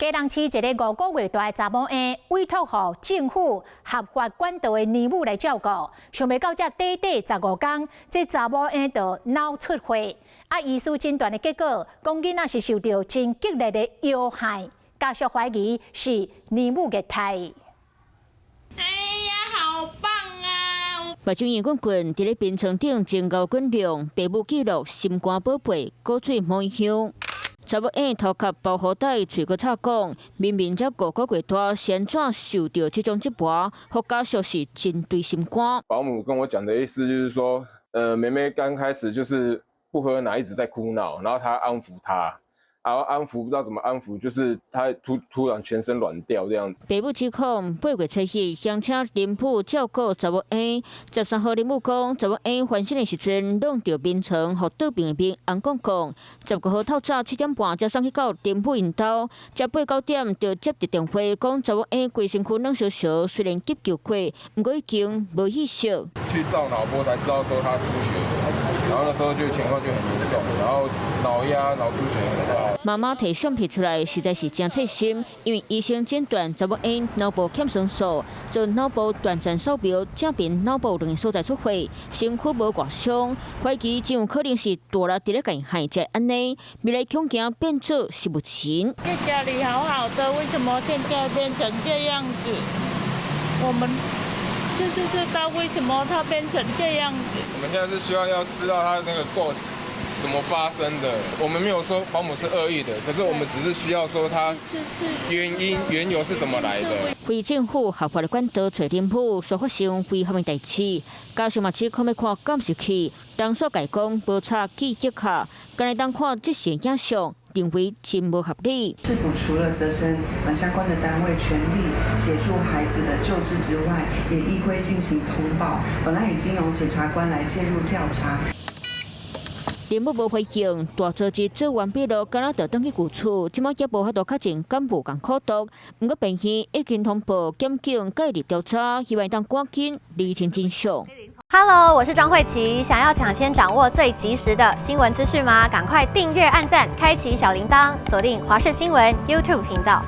基隆市一个5個月大的查某嬰委託予政府合法管道的奶母來照顧，想袂到這短短15工，這查某嬰就腦出血。啊，醫師診斷的結果，講囡仔是受著真激烈的藥害，家屬懷疑是奶母虐待。哎呀，好棒啊！目睭圓滾滾，佇咧病床頂真𠢕滾量，爸母記錄心肝寶貝，果水摸香。查某嬰頭殼包好袋，喙閣插講，明明才五個月大，是按怎受著這種折磨？予家屬是真捶心肝。保姆跟我講的意思就是說，妹妹剛開始就是不喝奶，一直在哭鬧，然後他安撫她。然後安撫不知道怎麼安撫，就是他突然全身軟掉這樣子。爸母指控8月7日，鄉請林母照顧查某嬰。13號林母講，查某嬰翻身的時陣，挵著眠床，予倒爿的面紅摃摃。19號透早7點半才送去到林母𪜶兜，才八九點就接著電話講查某嬰規身軀軟燒燒，雖然急救過，毋過已經無意識。去照腦波才知道說他出血，然後那時候就情況就很嚴重，然後腦壓、腦出血很大。媽媽提相片出來，實在是真切心，因為醫生診斷查某嬰腦部欠酸素，做腦部斷層掃描，證明腦部兩个所在出血，身軀無外傷，懷疑真有可能是大力佇咧共害才按呢，未來恐驚變做植物人。在家裡好好的，為什麼現在變成這樣子？我們就是知道為什麼他變成這樣子。我們現在是希望要知道他那個過怎麼發生的，我們沒有說保姆是惡意的，可是我們只是需要說他原因緣由是怎麼來的。非政府合法的管道揣林母，煞發生非法的代誌，家屬嘛指控欲看監視器，當所改講無插記憶卡，敢會當看這些影像，認為真無合理。市府除了責成相關的單位全力協助孩子的救治之外，也依規進行通報。本來已經由檢察官來介入調查。林母無回應，大做日做完筆錄，敢若就轉去舊厝，這擺也無法度確認敢無共苦毒。毋過病院已經通報檢警介入調查，希望當趕緊釐清真相。 Hello，我是莊慧琪，想要搶先掌握最及時的新聞資訊嗎？趕快訂閱、按讚、開啟小鈴鐺，鎖定華視新聞 YouTube 頻道。